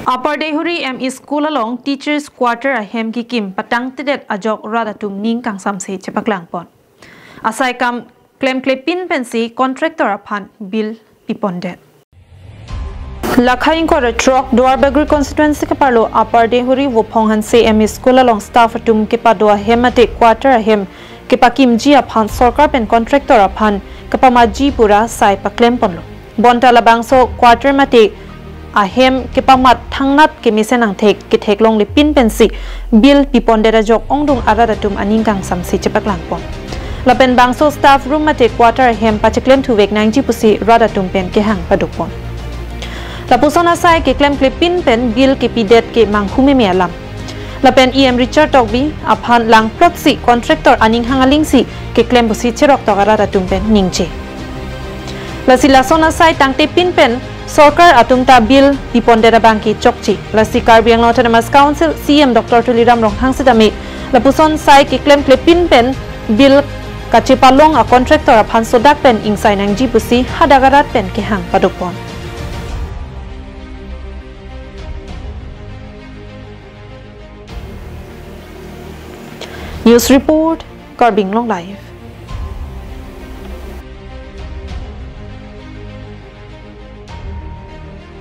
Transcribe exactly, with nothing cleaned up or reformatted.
Upper Deihori M E School along teachers quarter ahem kikim patangtedet ajok rat atum ning kangsamse chepaklangpon. Asai kam klemklepin pensi contractor aphan bill pipondet. Lakha ingkoi ra throk Duar Bagori constituency keparlo Upper Deihori Vophong Hanse M E School along staff atum kepado ahem mate quarter ahem kepakimji aphan sorkar pen contractor aphan kepamatji pu ra sai paklemponlo. Bonta labangso quarter mate ahem kepamat thangnat kemesen angthek ketheklonglepin pensi bill pipondet ajok ongdung arat atum aning kangsamse chepaklangpon. Lapen bangso staff room mate quarter ahem pacheklem thuvek nangji pusi rat atum pen kehang padukpon. Lapuson asai keklemklepin pen bill kepidet ke manghumeme alam. Lapen E M Richard Tokbi aphan langplotsi contractor aning hang alingsi keklem pusi cheroktok arat atum pen ningje. Lasi lason asai tangtepin pen sorkar atum ta bill pipondet abang ke chokche. Lasi Karbi Anglong Autonomous Council C E M Doctor Tuliram Ronghang sitame lapuson sai keklemklepin pen bill kachepalong a contractor aphan sodak pen ingsai nangji pusi hadak arat pen kehang padukpon. News report, Karbi Anglong Live.